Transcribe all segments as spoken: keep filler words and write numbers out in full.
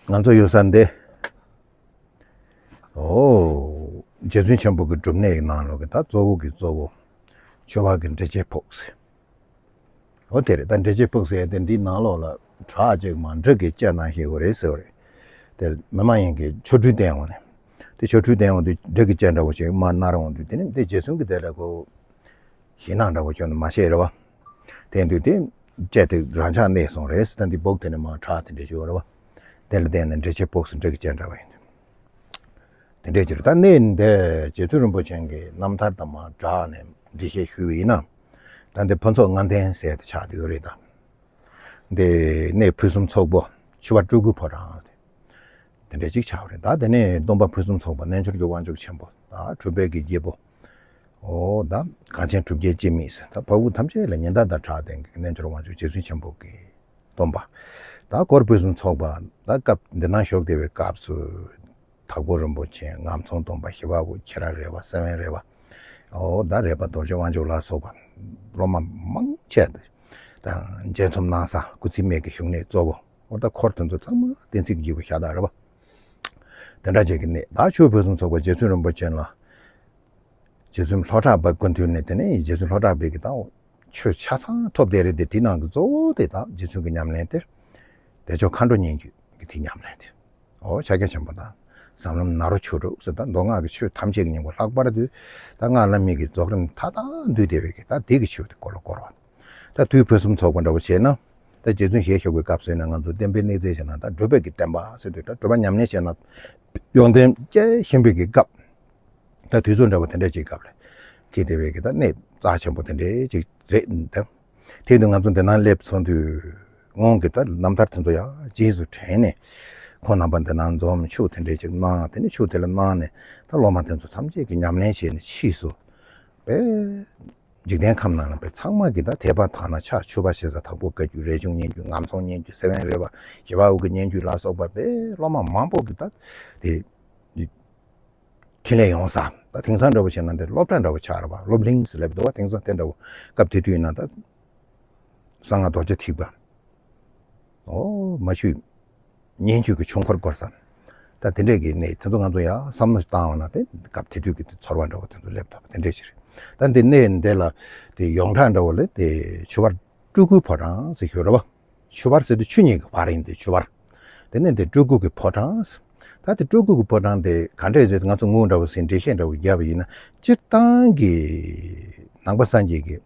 ང་ཚོ་ཡོད་ས་འདི། ཨོ། རྗེ་བཙུན་ཆེན་པོ་གི་སྒྲུབ་གནས་ཡི་ནང་ལོགས་ཀྱི་ད་གཙོ་བོ་གི་གཙོ་བོ། ཆོས་པ་གི་འགྲེལ་བྱེད་ཕོགས་ཟེར། ཨོ་དེ་རེད། ད་འགྲེལ་བྱེད་ཕོགས་ཟེར་དེ་འདིའི་ནང་ལོགས་ལ་བྲག་ཅིག་མ་འབྲི་གི་བཅད་ན་ཞེས་པ་རེད་ཟེར་བ་རེད། དེ་མི་མ་ཡིན་གྱི་ཆོ་འཕྲུལ་བསྟན་འོང་ནས། དེ་ཆོ་འཕྲུལ་བསྟན་འོང་དུས་འབྲི་གི་བཅད་འདྲ་བོ་ཞིག་མ་གནང་འོང་དུས་དེ་ནི་དེ་རྗེ་བཙུན་གྱི་དེ་ལ་གོ། ཞེད་སྣང་འདྲ་བོ་ཁྱོན་ནས་མ་བྱས་རེད་བ། དེ་དུས་དེ་བཅད་དེ་རང་འཇགས་གནས་སོང་རེད་ཟེར། ད་འདི་སྦུག་དེ་ནས་མར་བྲག་དེ་འདྲས་ཡོད་རེད་བ། དེ་ལ་བརྟེན་ནས་འགྲེལ་བྱེད་ཕོགས་སུ་འགྲེལ་གྱི་བཅད་འདྲ་བ་ཡིན། དེ་འདྲས་ཀྱི་རེད། ད་གནས་འདི་རྗེ་བཙུན་རིན་པོ་ཆེ་གི་རྣམ་ཐར་དང་མར་སྦྲགས་ནས་འགྲེལ་བཤད་ཞུས་པ་ཡིན་ན། ད་འདི་ཕུན་ཚོགས་ལྔ་ལྡན་ཟེར་དེ་ཆགས་བསྡད་ཡོད་རེད་ད། འདི་གནས་ཕུན་སུམ་ཚོགས་པོ་ཆུ་བར་སྤྲུལ་སྐུའི་ཕོ་བྲང་དེ། དེ་འདྲ་ཅིག་ཆགས་པ་རེད། ད་དེ་ནས་སྟོན་པ་ཕུན་སུམ་ཚོགས་པ་རྣལ་འབྱོར་གྱི་དབང་ཕྱུག་ཆེན་པོ་ད་གྲུབ་པའི་གི་རྒྱལ་པོ། ཨོ་ད་གངས་ཅན་གྲུབ་བརྒྱའི་སྤྱན་མིག་ཟེར། ད་འཕགས་བོད་ཐམས་ཅད་ལ་ཉི་ཟླ་དང་བྲག་སྟེང་གི་རྣལ་འབྱོར་དབང་ཕྱུག་རྗེ་བཙུན་ཆེན་པོ་གི་སྟོན་པ། ད་འཁོར་ཕུན་སུམ་ཚོགས་པ། ད་སྐབས་འདི་ན་བཞུགས་བསྡད་པའི་སྐབས་སུ། དྭགས་པོ་རིན་པོ་ཆེ། ངམ་ཚང་སྟོན་པ། ཞི་བ་འོད། ཁྱི་ར་རས་པ། སེ་བན་རས་པ། ཨོ་ད་རས་པ་རྡོ་རྗེ་དབང་ཕྱུག་ལ་སོགས་པ་སློབ་མ་མང་ཆེ། ད་མཇལ་འཛོམས་གནང་ས་སྐུ་ཚེ་སྨད་ཀྱི་བཞུགས་གནས་གཙོ་བོ། ཨོ་ད་འཁོར་དེ་ཚོ་ཚང་མ་བསྟན་སྲིད་ཀྱི་བཞག་ད་རེད་པ། དེ་འདྲ་བྱེད་ཀྱི་གནས། ད་ཆོས་ཕུན་སུམ་ཚོགས་པ་རྗེ་བཙུན་རིན་པོ་ཆེ་ལ། རྗེ་བཙུན་ལྷོ་བྲག་པ་སྐུ་མདུན་ནས་དེ་ནས་རྗེ་བཙུན་ལྷོ་བྲག་པའི་གི་ད་ཆོས་ཆ་ཚང་ཐོབ་བསྡད་རེད་དེ། དེའི་ནང་གི་གཙོ་བོ་དེ་ད་རྗེ་བཙུན་གྱི་ཉམས་ལེན་དེ། བདེ་མཆོག་མཁའ་འགྲོ་སྙན་བརྒྱུད་ཀྱི་དེ་ཉམས་ལེན་དེ། ཨོ་ཕྱག་རྒྱ་ཆེན་པོ་དང་། ཟབ་ལམ་ནཱ་རོ་ཆོས་དྲུག་ཟེར། ད་མདོ་སྔགས་ཀྱི་ཆོས་ཐམས་ཅད་ཀྱི་སྙིང་པོ་ལྷག་པར་དུ། ད་སྔགས་བླ་མེད་ཀྱི་རྫོགས་རིམ་མཐའ་དག་འདུས་བསྡད་པའི་གི་ད་དེ་གི་ཆོས་དེ་སྐོར་ལ་བསྐོར་བ། ད་དུས་ཕུན་སུམ་ཚོགས་པ་འདྲ་བོ་བྱས་ན། ད་རྗེ་བཙུན་ཞལ་བཞུགས་པའི་སྐབས་སུ་ཡིན་ན་ང་ཚོ་བསྟན་པའི་གནས་ཚད་བྱས་ན་ད་སྒྲུབ་པའི་གི་བསྟན་པ་ཟེར་དུས་ད་སྒྲུབ་པ་ཉམས་ལེན་བྱས་ན། ཡོན་ཏན་སྐྱེ་བཞིན་པའི་གི་སྐབས། ད་དུས་ཚོད་འདྲ་བོ་དེ་འདྲ་ཅིག་སྐབས་ལ། ཁྱེད་དེ་བས་ཀྱི་ད་གནས་རྩ་ཆེན་པོ་དེ་འདྲ་ཅིག་རེད་འདུག་དེ་དུས་ང་ཚོ་འདི་ན་སླེབས་ཚོགས་དུས། སྔོན་གྱི་ད་རྣམ་ཐར་དེ་ཚོ་ཡང་རྗེས་སུ་དྲན་ནས། ཁོང་རྣམ་པ་འདི་ན་འཛོམས། ཆོས་དེ་འདྲ་ཅིག་གནང་། དེ་ནས་ཆོས་དེ་ལ་གནང་ནས་ད་སློབ་མ་དེ་ཚོ་ཐམས་ཅད་ཀྱིས་ཉམས་ལེན་བྱས་ནས་ཕྱིས་སུ། པས། འཇིག་རྟེན་ཁམས་ནང་ལ་པས་ཚང་མ་གིས་ད་དད་པ་དག་སྣང་ཕྱག་མཆོད་པ་བྱེད་ས། དྭགས་པོ་བཀའ་བརྒྱུད། རས་ཆུང་སྙན་བརྒྱུད། ངམ་ཚང་སྙན་བརྒྱུད། སེ་བན་རས་པ། ཞི་བ་འོད་ཀྱི་སྙན་བརྒྱུད་ལ་སོགས་པ་པས་སློབ་མ་མང་པོ་གིས་ད་དེ། འཕྲིན་ལས་ཡོང་ས། ད་དེང་སང་འདྲ་བོ་བྱས་ན་འདི་སློབ་གྲྭ་འདྲ་བོ་ཆགས་རེད་པ། སློབ་གླིང་ཟེར་ལབ་འདུག་པ། དེང་སང་དེ་འདྲ་བོ། སྐབས་དེ་དུས་ཡིན་ན་ད་གསང་སྔགས་རྡོ་རྗེ་ཐེག་པ། ཨོ་མ་ཞུས། སྙན་བརྒྱུད་ཀྱི་ཆོས་འཁོར་བསྐོར་ས། ད་དེ་འདྲས་ཀྱི་གནས་དེ་ཚོ་ང་ཚོ་ཡང་བསམ་བློ་ཞིག་བཏང་བ་ན་དེ་སྐབས་དེ་དུས་ཀྱི་དེ་ཚོར་བ་འདྲ་བོ་དེ་ཚོ་སླེབས་ཐུབ་པ་དེ་འདྲས་ཞིག་རེད། ད་འདི་གནས་འདི་ལ་དེ་ཡོངས་གྲགས་འདྲ་བོ་ལ་དེ་ཆུ་བར་སྤྲུལ་སྐུའི་ཕོ་བྲང་ཟེར་ཞུ་རེད་པ། ཆུ་བར་ཟེར་དུས་ཆུ་གཉིས་ཀྱི་བར་ཡིན་ཏེ་ཆུ་བར། དེ་ནས་དེ་སྤྲུལ་སྐུ་གི་ཕོ་བྲང་། ད་དེ་སྤྲུལ་སྐུ་གི་ཕོ་བྲང་དེ་ག་འདྲས་རེད། ང་ཚོ་དངོས་འདྲ་བོ་ཟིན་འགྲེལ་བཤད་འདྲ་བོ་བརྒྱབ་པ་ཡིན་ན། སྤྱིར་བཏང་གི་ནང་པ་སངས་རྒྱས་ཀྱི་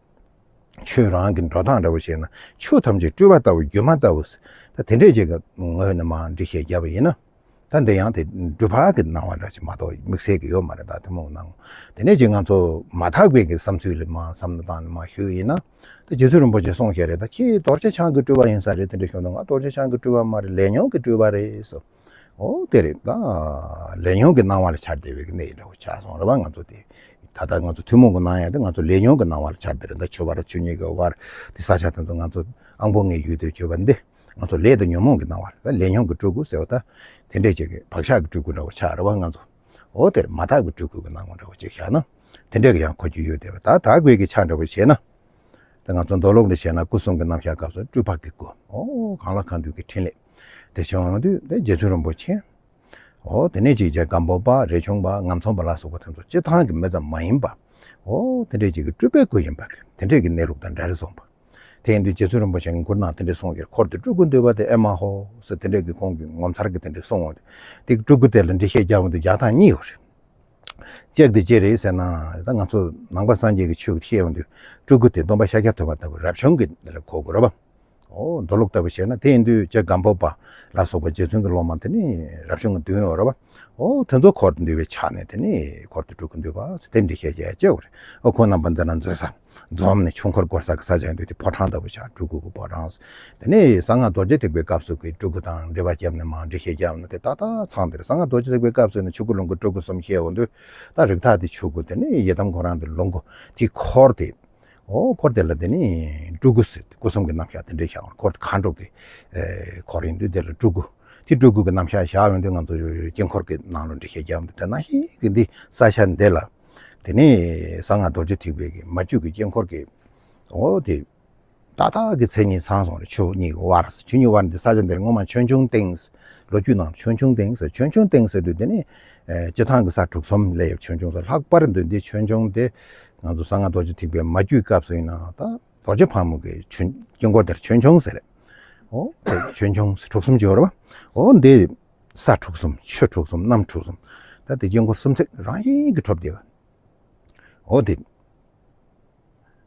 ཆོས་རང་གི་འགྲོ་སྟངས་འདྲ་བོ་བྱས་ན་ཆོས་ཐམས་ཅད་སྤྲུལ་པ་ལྟ་བུ་སྒྱུ་མ་ལྟ་བུ། ད་དེ་འདྲས་ཅིག་གི་ངོས་ནས་མར་འགྲེལ་བཤད་བརྒྱབ་པ་ཡིན་ན། ད་འདི་ཡང་དེ་སྒྲུབ་པ་གི་སྣང་བ་འདྲ་ཅིག་མ་གཏོགས་དམིགས་བསལ་གྱི་ཡོད་མ་རེད། ད་དེ་མོ་གནང་། དེ་ནས་ཅིག་ང་ཚོ་མ་དག་པའི་གི་བསམ་ཚུལ་ལ་མར་བསམ་བློ་བཏང་ནས་མར་ཞུས་ཡིན་ན། ད་རྗེ་བཙུན་རིན་པོ་ཆེ་གསུངས་བཞག་རེད། ད་ཁྱེད་རྡོ་རྗེ་འཆང་གི་སྤྲུལ་པ་ཡིན་ས་རེད། དེ་འདྲ་ཞུས་ན་ང་རྡོ་རྗེ་འཆང་གི་སྤྲུལ་པ་མ་རེད། ལས་ཉོན་གྱི་སྤྲུལ་པ་རེད་ཟེར། ཨོ་དེ་རེད། ད་ལས་ཉོན་གྱི་སྣང་བ་ལ་འཆར་བསྡད་པའི་གནས་འདྲ་བོ་ཆགས་སོང་རེད་པ། ང་ཚོ་དེ་ད་ལྟ་ང་ཚོ་ཐུན་མོང་གི་སྣང་ཡག་དེ་ང་ཚོ་ལས་ཉོན་གྱི་སྣང་བ་ལ་འཆར་བསྡད་རེད། ད་ཆུ་བར་ཆུ་གཉིས་ཀྱི་བར་དེ་ས་ཆ་དེ་ཚོ་ང་ཚོ་ཨང་པོ་ལྔའི་ཡུལ་དུ་གྱུར་པ་འདི་ང་ཚོ་ལས་དང་ཉོན་མོངས་ཀྱི་སྣང་བ་ལ་ད་ལས་ཉོན་གྱི་སྤྲུལ་སྐུ་ཟེར་བ་ད་དེ་འདྲས་ཅིག་གི་བག་ཆགས་ཀྱི་སྤྲུལ་སྐུ་འདྲ་བོ་ཆགས་རེད་པ། ང་ཚོ་ཨོ་དེར་མ་དག་པའི་སྤྲུལ་སྐུ་གི་སྣང་བ་འདྲ་བོ་ཅིག་བཞག་ན་དེ་འདྲས་ཀྱི་ཡང་གོ་རྒྱུ་ཡོད་བསྡད་པ། ད་དག་པའི་གི་ཆ་འདྲ་བོ་བྱས་ན། ད་ང་ཚོ་མདོ་ལུགས་ལ་བྱས་ན་སྐུ་གསུམ་གྱི་རྣམ་གཞག་སྐབས་སུ་སྤྲུལ་པ་གི་སྐུ། ཨོ་གང་ལ་གང་འདུལ་གྱི་འཕྲིན་ལས། དེ་བྱུང་ཡོང་དུས་དེ་རྗེ་བཙུན་རིན་པོ་ཆེ། ཨོ་དེ་ནས་ཅིག་རྗེ་སྒམ་པོ་པ། རས་ཆུང་པ། ངམ་ཚང་པ་ལ་སོགས་པ་དེ་ཚོ་སྤྱིར་བཏང་གི་མི་ཙམ་མ་ཡིན་པ། ཨོ་དེ་འདྲས་ཅིག་གི་སྤྲུལ་པའི་སྐུ་ཡིན་པ་གི་དེ་འདྲས་ཀྱི་གནས་ལུགས་དང་འདྲ་རེ་སོང་པ། དེ་ཡིན་དུས་རྗེ་བཙུན་རིན་པོ་ཆེ་གི་མགུར་ནང་དེ་འདྲས་གསུངས་ཀྱི། འཁོར་དུ་སྤྲུལ་སྐུ་འདུས་པ་དེ་ཨེ་མ་ཧོ་ཟེར་དེ་འདྲས་ཀྱི་ཁོང་གི་ངོ་མཚར་གྱི་དེ་འདྲས་གསུངས་འོང་དུས། དེ་སྤྲུལ་སྐུ་དེ་ལ་འགྲེལ་བཤད་རྒྱག་འོང་དུས་རྒྱག་སྟངས་གཉིས་ཡོད་རེད། གཅིག་དེ་ཅི་རེད་ཟེར་ན། ད་ང་ཚོ་ནང་པ་སངས་རྒྱས་ཀྱི་ཆོས་ཀྱི་བཤད་ཡོང་དུས་སྤྲུལ་སྐུ་དེ་སྟོན་པ་ཤཱཀྱ་ཐུབ་པ་ལྟ་བུ་རབ་བྱུང་གི་ལ་གོ་དགོས་རེད་པ། ཨོ་མདོ་ལུགས་ལྟ་བུ་བཤད་ན་དེ་ཡིན་དུས་རྗེ་སྒམ་པོ་པ་ལ་སོགས་པ་རྗེ་བཙུན་གྱི་སློབ་མ་དེ་ནི་རབ་བྱུང་གི་བདུན་ཡོད་རེད་པ། ཨོ་དེ་ཚོ་འཁོར་དུ་འདུས་པའི་ཆ་ནས་དེ་ནི་འཁོར་དུ་སྤྲུལ་སྐུ་འདུས་པ་ཟེར་དེ་འགྲེལ་བཤད་རྒྱག་ཡ་ཅིག་ཡོད་རེད། ཨོ་ཁོང་རྣམ་པ་འདི་ན་འཛུལ་ས། འཛོམས་ནས་ཆོས་འཁོར་བསྐོར་ས་གི་ས་ཆ་ཡིན་དུས་དེ་ཕོ་བྲང་ལྟ་བུ་ཆགས། སྤྲུལ་སྐུ་གི་ཕོ་བྲང་། དེ་ནས་གསང་སྔགས་རྡོ་རྗེ་ཐེག་པའི་སྐབས་སུ་གི་སྤྲུལ་སྐུ་དང་འབྲེལ་བ་བརྒྱབ་ནས་མར་འགྲེལ་བཤད་རྒྱག་ཡོང་ན་དེ་ཏག་ཏག་ཚང་དེར། གསང་སྔགས་རྡོ་རྗེ་ཐེག་པའི་སྐབས་སུ་ནི་ཆོས་སྐུ་ལོངས་སྐུ་སྤྲུལ་སྐུ་གསུམ་བཤད་ཡོང་དུས། ད་རིགས་ཐ་དེ་ཆོས་སྐུ། དེ་ནས་ཡི་དམ་ཁོ་རང་དེ་ལོངས་སྐུ། དེ་འཁོར་དེ། ཨོ་འཁོར་དེ་ལ་དེ་ནི་སྤྲུལ་སྐུ་ཟེར། སྐུ་གསུམ་གྱི་རྣམ་གཞག་དེ་འདྲའི་བཞག་འཁོར་མཁའ་འགྲོ་གི་ཨེ་འཁོར་ཡིན་དུས་དེ་ལ་སྤྲུལ་སྐུ། དེ་སྤྲུལ་སྐུ་གི་རྣམ་གཞག་བཞག་ཡོང་དུས་ང་ཚོ་དཀྱིལ་འཁོར་གྱི་ནང་ལ་འགྲེལ་བཤད་རྒྱག་ཡོང་དུས་དེ་ནང་བཞིན་གྱི་འདི་ས་ཆ་འདི་ལ། དེ་ནས་གསང་སྔགས་རྡོ་རྗེ་ཐེག་པའི་གི་མ་བཅོས་ཀྱི་དཀྱིལ་འཁོར་གྱི། ཨོ་དེ། ཏག་ཏག་གི་མཚན་ཉིད་ཚང་སོང་རེད། ཆོས་གཉིས་ཀྱི་དབར། ཆོས་གཉིས་དབར་འདི་ས་ཆ་འདིར་སྔོན་མ་ཆོས་འབྱུང་སྟེང་ ལོ་རྒྱུས་ནང་ཆོས་འབྱུང་སྟེང་ཟེར། ཆོས་འབྱུང་སྟེང་ཟེར་དུས་དེ་ནི་ཨེ་སྤྱི་བཏང་གི་ས་དྲུག་གསུམ་ལ་ཡོད་ཆོས་འབྱུང་ཟེར། ལྷག་པར་དུ་འདི་ཆོས་འབྱུང་དེ་ང་ཚོ་གསང་སྔགས་རྡོ་རྗེ་ཐེག་པའི་མ་རྒྱུད་སྐབས་སུ་ཡིན་ན་ད་རྡོ་རྗེ་ཕག་མོ་གི་ཆོས་དཀྱིལ་འཁོར་དེར་ཆོས་འབྱུང་ཟེར། འོ་དེ་ཆོས་འབྱུང་དྲུག་གསུམ་བརྗོད་རོ། འོ་འདི་ས་དྲུག་གསུམ་ཆོས་དྲུག་གསུམ་གནམ་དྲུག་གསུམ། ད་དེ་དཀྱིལ་འཁོར་གསུམ་ཚིག་རང་བཞིན་གྱིས་གྲུབ་བསྡད་པ། འོ་དེ་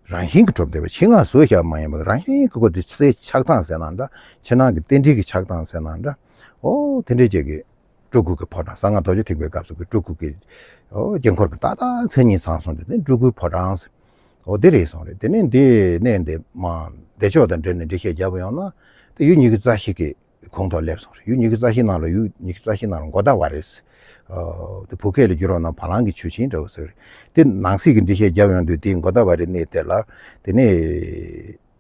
རང་བཞིན་གྱིས་གྲུབ་བསྡད་པ། ཆེད་མངགས་སུ་བཞག་མ་ཡིན་པ་རང་བཞིན་གྱིས་ཁོ་དེ་ཚེ་ཆགས་སྟངས་ཟེར་ན་འདྲ། ཕྱི་ནང་གི་རྟེན་འབྲེལ་གྱི་ཆགས་སྟངས་ཟེར་ན་འདྲ། འོ་དེ་འདྲའི་ཅིག་གི་སྤྲུལ་སྐུ་གི་ཕོ་བྲང་། གསང་སྔགས་རྡོ་རྗེ་ཐེག་པའི་སྐབས་སུ་གི་སྤྲུལ་སྐུ་གི་འོ་དཀྱིལ་འཁོར་གྱི་ཏག་ཏག་མཚན་ཉིད་ཚང་སོང་དུས་དེ་སྤྲུལ་སྐུའི་ཕོ་བྲང་ཟེར། འོ་དེ་རེད་སོང་རེད། དེ་ནས་འདི་གནས་འདི་མ་བདེ་མཆོག་དང་འབྲེལ་ནས་འགྲེལ་བཤད་རྒྱབ་ཡོང་ན་དེ་ཡུལ་ཉི་ཤུ་རྩ་བཞི་གི་ཁོངས་གཏོགས་སླེབས་སོང་རེད། ཡུལ་ཉི་ཤུ་རྩ་བཞི་ནང་ལ་ཡུལ་ཉི་ཤུ་རྩ་བཞི་ནང་ལ་གོ་ད་བ་རི་ཟེར། ཨོ་དེ་བོད་སྐད་ལ་བསྒྱུར་བ་ན་བ་ལང་གི་ཆུ་ཆེན་འདྲ་བོ་ཟེར། དེ་ནང་གསེས་ཀྱི་འགྲེལ་བཤད་རྒྱབ་ཡོང་དུས་དེ་གོ་ད་བ་རི་གནས་དེ་ལ་དེ་ནས་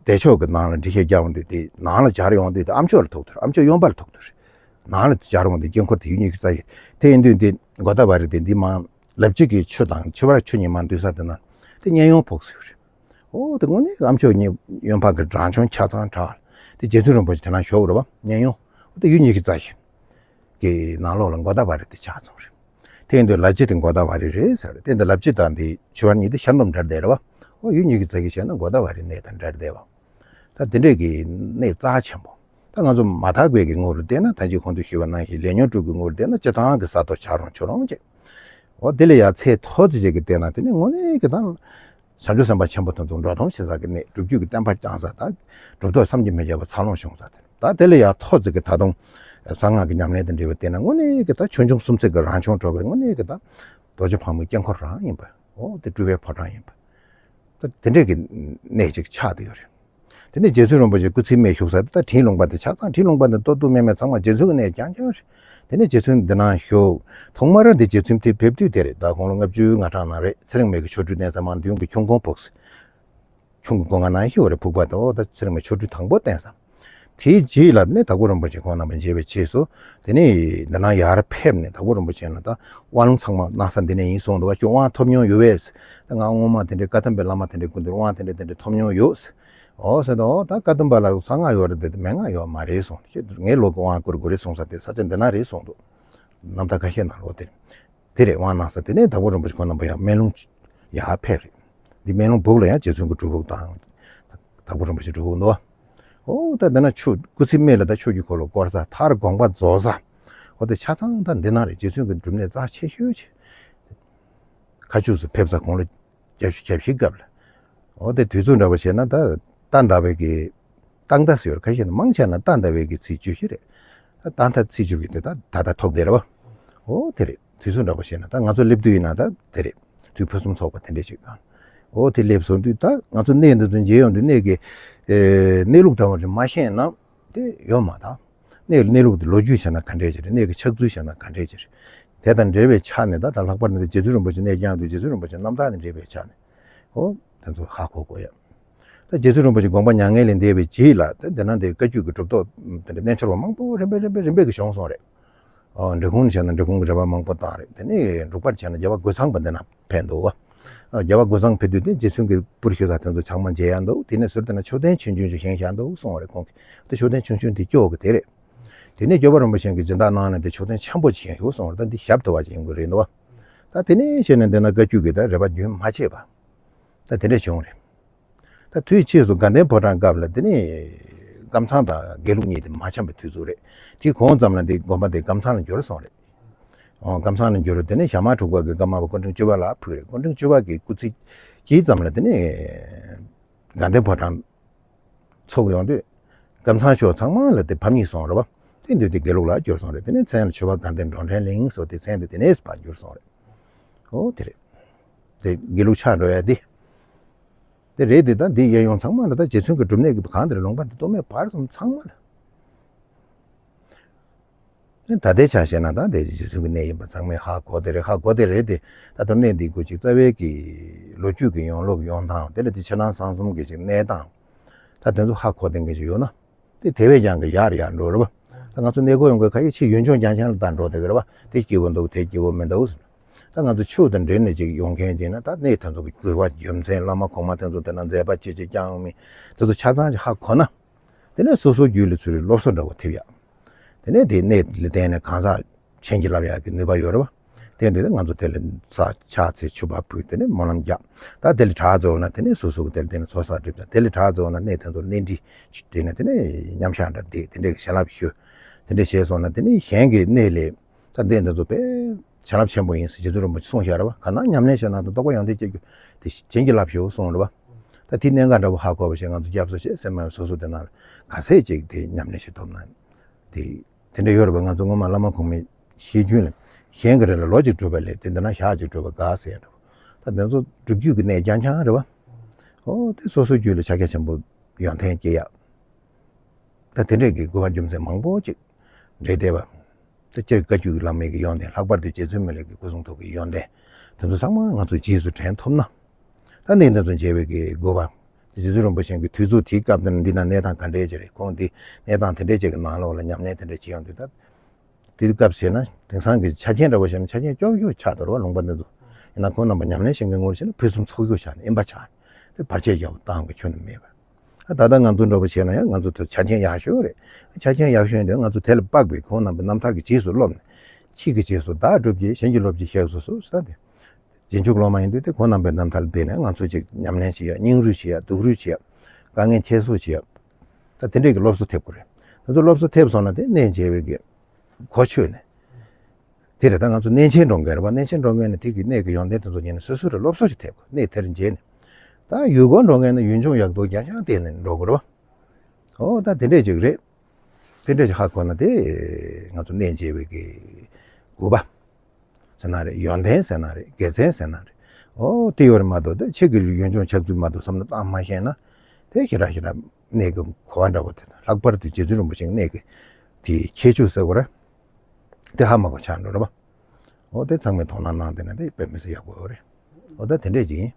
བདེ་མཆོག་གི་ནང་ལ་འགྲེལ་བཤད་རྒྱབ་ཡོང་དུས་དེ་ནང་ལ་སྦྱར་ཡོང་དུས་དེ་ཨ་མཆོག་ལ་ཐུག་དུས་ཨ་མཆོག་གཡོན་པ་ལ་ཐུག་དུས་ནང་ལ་སྦྱར་ཡོང་དུས་དཀྱིལ་འཁོར་དེ་ཡུལ་ཉི་ཤུ་རྩ་བཞི། དེ་ཡིན་དུས་དེ་གོ་ད་བ་རི་དེ་འདི་མ་ལབ་ཅིག་གི་ཆུ་དང་ཆུ་བར་ཆུ་གཉིས་མ་འདུས་ས་དེ་ན་དེ་གཉན་གཡོན་ཕོག་ཟེར་རེད། ཨོ་དེ་དངོས་གནས་ཨ་མཆོག་གཉིས་གཡོན་ཕག་གི་བྲང་ཆུང་ཆ་ཚང་དྲག་དེ་རྗེ་བཙུན་རིན་པོ་ཆེ་དེ་ན་བཞུགས་རེད་བ། གཉན་གཡོན། ཨོ་དེ་ཡུལ་ཉི་ཤུ་རྩ་བཞི་གི་ནང་ལོགས་ལ་གོ་ད་བ་རི་དེ་ཆགས་སོང་རེད། དེ་ཡིན་དུས་ལ་ཅི་དེ་གོ་ད་བ་རི་རེད་ཟེར་རེད། དེ་འདི་ལབ་ཅི་དང་དེ་ཆུ་བར་གཉིས་དེ་ཤར་འདོམ་འདྲ་བསྡད་རེད་བ། ཨོ་ཡུལ་ཉི་ཤུ་རྩ་བཞི་བྱས་ན་གོ་ད་བ་རི་གནས་དང་འདྲ་བསྡད་བ། ད་དེ་འདྲས་ཀྱི་གནས་རྩ་ཆེན་པོ། ད་ང་ཚོ་མ་དག་པའི་གི་ངོ་རུ་བལྟས་ན་ད་ཅི་གོང་དུ་ཞུས་པ་ནང་བཞིན་ལས་ཉོན་དྲུག་གི་ངོ་རུ་བལྟས་ན་སྤྱི་བཏང་གི་ས་རྡོ་བྱ་རུང་ཆུ་རུང་བྱས། འོ་དེ་ལས་ཡང་ཚད་མཐོ་ཙི་ཅིག་གི་བལྟས་ན་དེ་ནི་དངོས་གནས་ཀྱི་ད་བྱང་ཆུབ་སེམས་དཔའ་ཆེན་པོ་དེ་ཚོ་འགྲོ་སྟངས་ཤེས་ས་གི་གནས། སྒྲུབ་བརྒྱུད་ཀྱི་བསྟན་པ་བསྐྱངས་ས་དང་གྲུབ་ཐོབ་བསམ་གྱིས་མི་ཁྱབ་པ་འཚར་ལོངས་བྱུང་ས་དེ། ད་དེ་ལས་ཡང་མཐོ་ཙི་གི་ད་དུང་གསང་སྔགས་ཀྱི་ཉམས་ལེན་དང་འབྲེལ་བའི་བལྟས་ན་དངོས་གནས་ཀྱི་ད་ཆོས་འབྱུང་གསུམ་ཚིག་གི་རང་བྱུང་གྲུབ་པའི་དངོས་གནས་ཀྱི་ད་རྡོ་རྗེ་ཕག་མོའི་དཀྱིལ་འཁོར་རང་ཡིན་པ། འོ་དེ་སྤྲུལ་པའི་ཕོ་བྲང་ཡིན་པ། ད་དེ་འདྲས་ཀྱི་གནས་ཅིག་ཆགས་བསྡད་ཡོད་རེད། དེ་ནས་རྗེ་བཙུན་རིན་པོ་ཆེ་སྐུ་ཚེའི་སྨད་བཞུགས་ས་དེ་ད་དྲིན་ལུང་པ་དེ་ཆགས་ཙང་། དྲིན་ལུང་པ་ནས་ལྟོ་ལྟོ་སྨད་སྨད་ཚང་མ་རྗེ་བཙུན་གྱི་གནས་རྐྱང་རྐྱང་རེད། དེ་ནས་རྗེ་བཙུན་འདི་ན་བཞུགས། ཐོག་མར་འདི་རྗེ་བཙུན་དེ་ཕེབས་དུས་དེ་རེད། ད་དགུང་ལོ་ལྔ་བཅུ་ང་གྲངས་ནང་རེད། ཚེ་རིང་མ་གི་ཆོ་འཕྲུལ་བསྟན་ས་མང་མདུན་གྱི་ཁྱུང་སྒོང་ཕུག་ཟེར། ཁྱུང་གི་སྒོ་ང་ནང་ཞིག་ཡོད་རེད། ཕུག་པ་དེ་ད་ཚེ་རིང་མ་ཆོ་འཕྲུལ་དང་པོ་བསྟན་ས། དེའི་རྗེས་ལ་ནི་དྭགས་པོ་རིན་པོ་ཆེ་ཁོང་རྣམ་པ་མཇལ་བའི་རྗེས་སུ་དེ་ནས་འདི་ན་ཡར་ཕེབས་ནས་དྭགས་པོ་རིན་པོ་ཆེ་ལ་ད་དབང་ལུང་ཚང་མ་གནང་ས་འདི་ནས་ཡིན་གསུངས་འདུག་བ། ཁྱོད་དབང་ཐོབ་མྱོང་ཡོད་པས། ད་ང་སྔོན་མ་དེ་འདྲའི་བཀའ་གདམས་པའི་བླ་མ་དེ་འདྲའི་སྐུ་མདུན་དབང་དེ་འདྲ་དེ་འདྲ་ཐོབ་མྱོང་ཡོད། འོ་ཟེར་དུས་ད་བཀའ་གདམས་པ་ལ་གསང་སྔགས་ཡོད་རེད་དེ་མན་ངག་ཡོད་མ་རེད་གསུངས། ཁྱོད་ངའི་ལུགས་ཀྱི་དབང་བསྐུར་དགོས་རེད་གསུངས་ས་དེ་ས་ཆ་འདི་ན་རེད་གསུངས་འདུག་རྣམ་ཐར་ཁ་ཤས་ནང་ལོགས་དེ། དེ་རེད། དབང་གནང་ས་དེ་ནས་དྭགས་པོ་རིན་པོ་ཆེ་ཁོང་རྣམ་པ་ཡང་སྨན་ལུང་ཡར་ཕེབས་རེད། འདི་སྨན་ལུང་སྦུག་ལ་ཡང་རྗེ་བཙུན་གྱི་སྒྲུབ་ཕུག་དང་། དྭགས་པོ་རིན་པོ་ཆེ་སྒྲུབ་ཕུག་འདུག་བ། འོ་ད་འདི་ན་ཆོས་སྐུ་ཚེའི་སྨད་ལ་ད་ཆོས་ཀྱི་འཁོར་ལོ་བསྐོར་ས། མཐར་དགོངས་པ་རྫོགས་ས། འོ་དེ་ཆ་ཚང་ད་འདི་ན་རེད། རྗེ་བཙུན་གྱི་སྒྲུབ་གནས་རྩ་ཆེ་ཤོས་ཆེ། མཁའ་སྤྱོད་སུ་ཕེབས་ས་དགུང་ལོ་བརྒྱད་ཅུ་གྱ་བཞི་སྐབས་ལ། འོ་དེ་དུས་ཚོད་འདྲ་པོ་བྱས་ན་ད་རྟ་ཟླ་བའི་གི་རྟ་ཟླ་ཟེར་ཡོད་རེད། ཁ་ཤས་ནི་མང་ཆེ་ན་རྟ་ཟླ་བའི་གི་ཚེས་བཅུ་བཞི་རེད། ད་རྟ་ཟླ་ཚེས་བཅུ་བཞི་དེ་ད་ད་ལྟ་ཐོག་དེ་རེད་བ། འོ་དེ་རེད། དུས་ཚོད་འདྲ་པོ་བྱས་ན་ད་ང་ཚོ་སླེབས་དུས་ཡིན་ན་ད་དེ་རེད། དུས་ཕུན་སུམ་ཚོགས་པ་དེ་འདྲས་ཅིག་དང་། འོ་དེ་སླེབས་སོང་དུས་ད་ང་ཚོ་གནས་འདི་ཚོ་མཇལ་ཡོང་དུས་གནས་ཀྱི་ཨེ་གནས་ལུགས་འདྲ་པོ་ཅིག་མ་ཤེས་ན་དེ་ཡོད་མ་རེད། གནས་གནས་ལུགས་དེ་ལོ་རྒྱུས་བྱས་ན་ག་འདྲས་ཅིག་རེད། གནས་ཀྱི་ཆགས་ཚུལ་བྱས་ན་ག་འདྲས་ཅིག་རེད། དེ་དང་འབྲེལ་བའི་ཆ་ནས་ད་ད་ལྷག་པར་དུ་རྗེ་བཙུན་རིན་པོ་ཆེ་གནས་རྐྱང་དུ་རྗེ་བཙུན་རིན་པོ་ཆེ་རྣམ་ཐར་དང་འབྲེལ་བའི་ཆ་ནས་འོ་དེ་ཚོ་ཧ་གོ་དགོས་ཡ། ད་རྗེ་བཙུན་རིན་པོ་ཆེ་དགོངས་པ་མྱ་ངན་ལས་འདས་པའི་རྗེས་ལ་ད་དེ་ན་དེ་བཀའ་བརྒྱུད་ཀྱི་གྲུབ་ཐོབ་དེ་འདྲ་རྣལ་འབྱོར་པ་མང་པོ་རིམ་པས་རིམ་པས་རིམ་པས་ཀྱི་བྱུང་སོང་རེད། ཨོ་འབྲི་གུང་བྱས་ན་འབྲི་གུང་གི་རེ་བ་མང་པོ་བཏང་རེད། དེ་ནས་འབྲུག་པར་བྱས་ན་རྒྱལ་བ་རྒོད་ཚང་པ་འདི་ན་ཕེབས་འདུག་བ། ཨ་རྒྱལ་བ་རྒོད་ཚང་ཕེབས་དུས་དེ་རྗེ་བཙུན་གྱི་པུར་ཞུ་ས་དེ་ཚོ་ཚང་མ་མཇལ་ཡ་འདུག་དེ་ནས་ཟུར་དེ་ན་མཆོད་རྟེན་ཆུང་ཆུང་ཞིག་བཞེངས་བཞག་འདུག་གསུངས་པ་རེད་ཁོང་གིས། དེ་མཆོད་རྟེན་ཆུང་ཆུང་དེ་སྐྱོ་གི་དེ་རེད། དེ་ནས་སྐྱོབ་པ་རིན་པོ་ཆེ་གིས་སྦྱིན་བདག་གནང་ནས་དེ་མཆོད་རྟེན་ཆེན་པོ་ཞིག་བཞེངས་ཞུ་གསུངས་པ་རེད། ད་འདི་ཞབས་བྲོ་བ་ཞིག་ཡིན་དགོས་རེད་འདུག་བ། ད་དེ་ནས་བྱས་ནས་འདི་ན་བཀའ་བརྒྱུད་ཀྱི་ད་རེ་བ་རྒྱུན་མ་ཆད་པ། ད་དེ་འདྲ་བྱུང་རེད། ད་དུས་ཕྱིས་སུ་དགའ་ལྡན་ཕོ་བྲང་སྐབས་ལ་དེ་ནི་ཀམ་ཚང་དང་དགེ་ལུགས་གཉིས་དེ་མ་འཆམ་པའི་དུས་ཚོད་རེད། དེའི་གོང་ཙམ་ལ་དེ་དགོན་པ་དེ་ཀམ་ཚང་ལ་འགྱུར་སོང་རེད། ཨོ་ཀམ་ཚང་ལ་འགྱུར་དེ་ནི་ཞྭ་དམར་འབྲུག་པ་གི་ཀརྨ་པ་སྐུ་ཕྲེང་བཅུ་པ་ལ་ཕུལ་རེད། སྐུ་ཕྲེང་བཅུ་པ་གི་སྐུ་ཚེ་གཅིག་ཙམ་ལ་དེ་ནི་དགའ་ལྡན་ཕོ་བྲང་ཚུགས་ཡོང་དུས་ཀམ་ཚང་ཕྱོགས་ཚང་མ་ལ་དེ་ཕམ་ཉེས་སོང་རེད་བ། དེ་དུས་དེ་དགེ་ལུགས་ལ་འགྱུར་སོང་རེད། དེ་ནི་མཚན་ལ་ཆོས་པ་དགའ་ལྡན་འགྲོ་འདྲེན་གླིང་ཟེར་བ་དེ་མཚན་དེ་དེ་ནས་ཕར་འགྱུར་སོང་རེད། ཨོ་དེ་རེད། དེ་དགེ་ལུགས་ཆགས་འགྲོ་ཡ་དེ། དེ་རེད་དེ། ད་འདི་གཡས་གཡོན་ཚང་མ་ལ་ད་རྗེ་བཙུན་གྱི་སྒྲུབ་གནས་ཀྱི་གང་དེར་ལུང་པ་འདི་སྟོད་སྨད་བར་གསུམ་ཚང་མ་ལ། ད་ལྟའི་ཆ་བཤད་ན་ད་དེ་རྗེ་བཙུན་གྱི་གནས་ཡིན་པ་ཚང་མས་ཧ་གོ་དེ་རེད། ཧ་གོ་དེ་རེད་དེ། ད་ལྟ་གནས་འདི་གུ་ཅིག་རྩ་བའི་གི་ལོ་རྒྱུས་ཀྱི་ཡོང་ལུགས་ཡོང་སྟངས་དེ་ལ་དེ་ཕྱི་ནང་གསང་གསུམ་གྱི་ཅིག་གནས་སྟངས་ད་དེ་ཚོ་ཧ་གོ་དེ་འགའ་ཅིག་ཡོད་ན། དེ་དེ་བས་ཀྱང་གི་ཡར་ཡར་འགྲོ་རེད་བ། ད་ང་ཚོ་གནས་སྐོར་ཡོང་མཁན་ཁ་ཤས་ཕྱི་ཡུལ་ལྗོངས་རྐྱང་རྐྱང་ལ་ད་འགྲོ་བསྡད་ཀྱི་རེད་བ། དེ་སྐྱིད་པོ་འདུག་དེ་སྐྱིད་པོ་མི་འདུག་ཟེར། ད་ང་ཚོ་ཆོས་དང་འབྲེལ་ནས་ཅིག་ཡོང་མཁན་ཅིག་ན་ད་གནས་དེ་ཚོ་གི་དགོས་པ་རྒྱུ་མཚན་བླ་མ་གོང་མ་དེ་ཚོ་དེ་ན་མཛད་པ་ཅི་ཅི་བསྐྱངས་ཡོང་མིན་དེ་ཚོ་ཆ་ཚང་ཅིག་ཧ་གོ་ན། དེ་ནས་སོ་སོ་རྒྱུད་ལ་ཚུར་སློབ་གསོ་འདྲ་བོ་ཐེབས་ཡ། དེ་ནས་དེ་གནས་ལ་བརྟེན་ནས་གང་ཟག་བྱིན་གྱིས་བརླབས་ཡག་གི་ནུས་པ་ཡོད་རེད་བ། དེ་འདྲ་ང་ཚོ་དེ་ལ་ས་ཕྱག་འཚལ་མཆོད་པ་ཕུལ། དེ་ནས་སྨོན་ལམ་རྒྱག་ད་དེ་ལ་གྲྭ་རྫོགས་ན་དེ་ནས་སོ་སོ་གི་དེ་ལ་བརྟེན་ནས་ཚོགས་བསགས་སྒྲུབ་ཀྱང་། དེ་ལ་གྲྭ་རྫོགས་ན་གནས་དེ་ཚོར་གནས་འདྲི་བྱས་ནས་དེ་ནས་མཉམ་བཞག་འདྲ་བསྡད། དེ་འདྲའི་བྱིན་རླབས་ཞུ། དེ་འདྲ་བྱས་སོང་ན་དེ་ནས་གཞན་གྱི་གནས་ལ་ད་གནས་འདི་ཚོ་དཔེ་བྱིན་རླབས་ཆེན་པོ་ཡིན་ཟེར་རྗེ་བཙུན་རིན་པོ་ཆེས་གསུངས་བཞག་རེད་བ། གང་ན་ཉམས་ལེན་བྱེད་ན་དང་རྟོགས་པ་ཡོན་ཏན་སྐྱེ་རྒྱུ་དེ་བྱིན་གྱིས་བརླབས་ཞུ་གསུངས་རེད་བ། ད་དེ་གནད་འགག་འདྲ་བོ་ཧ་གོ་བ་བྱས་ང་ཚོ་སྐྱབས་སུ་མཆི་སེམས་མ་སོ་སོ་དེ་ནང་ལ་ག་ཚད་ཅིག་དེ་ཉམས་ལེན་བྱེད་ཐུབ་ན་དེ། དེ་འདྲ་ཡོད་རེད་པ། ང་ཚོ་སྔོན་མ་བླ་མ་གོང་མའི་བཤད་རྒྱུན་ལ། གཞན་གྱི་རེ་ལ་ལོ་གཅིག་སྒྲུབ་པ་ལས་དེ་འདི་ན་ཞག་གཅིག་སྒྲུབ་པ་དགའ་ཟེར་ཡ་འདྲ་བོ། ད་དེ་ཚོ་སྒྲུབ་བརྒྱུད་ཀྱི་གནས་རྐྱང་རྐྱང་རེད་བ། ཨོ་དེ་སོ་སོའི་རྒྱུད་ལ་ཕྱག་རྒྱ་ཆེན་པོ་ཡོན་ཏན་སྐྱེ་ཡ། ད་དེ་འདྲས་ཀྱི་དགོས་པ་རྒྱུ་མཚན་མང་པོ་ཅིག་འདྲེས་བསྡད་པ། ད་སྤྱིར་བཀའ་བརྒྱུད་ཀྱི་བླ་མའི་གི་ཡོན་ཏན། ལྷག་པར་དུ་རྗེ་བཙུན་མི་ལའི་གི་སྐུ་གསུང་ཐུགས་ཀྱི་ཡོན་ཏན། དེ་ཚོ་ཚང་མ་ང་ཚོ་རྗེས་སུ་དྲན་ཐུབ་ན། ད་འདི་འདི་ཚོ་མཇལ་བའི་གི་དགོས་པ། རྗེ་བཙུན་རིན་པོ་ཆེ་གི་དུས་ཚོད་དེའི་སྐབས་དེ་ན་འདི་ན་གནས་སྟངས་ག་འདྲས་ཅིག་རེད། ཁོང་འདི་གནས་སྟངས་དེ་འདྲས་ཅིག་གི་ནང་ལོགས་ལ་ཉམས་ལེན་དེ་འདྲས་བྱེད་ཡོང་དུས། ད་དེའི་སྐབས་བྱས་ན་དེང་སང་གི་ཆ་རྐྱེན་འདྲ་བོ་བྱས་ན་ཆ་རྐྱེན་སྐྱོ་ཤོས་ཆགས་འདུག་རེད་བ། ལུང་པ་འདི་ཚོ་ཡིན་ན་ཁོང་རྣམ་པ་ཉམས་ལེན་བྱེད་མཁན་ངོ་ཤེས་ན་ཕུན་སུམ་ཚོགས་ཤོས་ཆགས་ནས་དབེན་པ་ཆགས་ནས་དེ་བར་ཆད་རྒྱག་པ་བཏང་གི་ཁྱོན་ནས་མེད་པ། ད་ལྟ་ང་ཚོ་འདྲ་པོ་བྱས་ན་ཡང་ང་ཚོ་དེ་ཆ་རྐྱེན་ཡག་ཤོས་རེད། ཆ་རྐྱེན་ཡག་ཤོས་དེ་ང་ཚོ་དེ་ལ་དཔག་པའི་ཁོང་རྣམ་པའི་རྣམ་ཐར་གྱི་རྗེས་སུ་སློབ་ནས། ཁྱེད་ཀྱི་རྗེས་སུ་བདག་སྒྲུབ་ཀྱིས། གཞན་གྱི་སློབ་ཀྱིས་གཤེགས་སུ་གསོལ། ཟེར་ཏེ། རྗེས་འཇུག་སློབ་མ་ཡིན་དུས་དེ་ཁོང་རྣམ་པའི་རྣམ་ཐར་ལ་བལྟས་ནས་ང་ཚོ་ཅིག་ཉམས་ལེན་བྱེད་ཡ། སྙིང་རུས་བྱེད་ཡ། སྡུག་རུས་བྱེད་ཡ། དཀའ་ངལ་ཁྱད་གསོད་བྱེད་ཡ། ད་དེ་འདྲས་ཀྱི་སློབ་གསོ་ཐེབས་དགོས་རེད། ང་ཚོ་སློབ་གསོ་ཐེབས་སོང་ན་དེ་གནས་མཇལ་བའི་གི་གོ་ཆོད་ནས། དེ་རེད། ད་ང་ཚོ་གནས་ཆེན་འགྲོ་མཁན་རེད་བ། གནས་ཆེན་འགྲོ་མཁན་ནི་དེ་གི་གནས་ཀྱི་ཡོན་ཏན་དེ་ཚོ་ཉན་ནས་སོ་སོ་རེ་སློབ་གསོ་ཞིག་ཐེབས་དགོས། གནས་དེར་མཇལ་ནས། ད་ཡུལ་སྐོར་འགྲོ་མཁན་ནི་ཡུལ་ལྗོངས་ཡག་སྡུག་རྐྱང་རྐྱང་བལྟས་ནས་འགྲོ་དགོས་རེད་བ། ཨོ་ད་དེ་འདྲས་ཅིག་རེད། དེ་འདྲས་ཅིག་ཧ་གོ་ན་དེ་ང་ཚོ་གནས་མཇལ་བའི་གི་དགོས་པ་ཟེར་ན་རེད། ཡོན་ཏན་ཟེར་ན་རེད། དགེ་མཚན་ཟེར་ན་རེད། ཨོ་དེ་ཡོད་རེད་མ་གཏོགས་དེ་ཕྱི་གི་ཡུལ་ལྗོངས་ཆགས་ཚུལ་མ་གཏོགས་བསམ་བློ་བཏང་མ་ཤེས་ན་དེ་ཞེ་དྲག་ཞེ་དྲག་གནས་ཀྱི་གོ་བ་འདྲ་བོ་དེ་དང་། ལྷག་པར་དུ་རྗེ་བཙུན་རིན་པོ་ཆེའི་གནས་ཀྱི་དེའི་ཁྱད་ཆོས་ཟེར་དགོས་རེད། དེ་ཧ་མ་གོ་ཆགས་འགྲོ་རེད་པ། འོ་དེ་ཚང་མས་དོ་སྣང་གནང་བསྡད་ན་དེ་དཔེ་མི་སྲིད་ཡག་པོ་ཡོད་རེད། འོ་ད་དེ་འདྲས་ཅིག་ཡིན།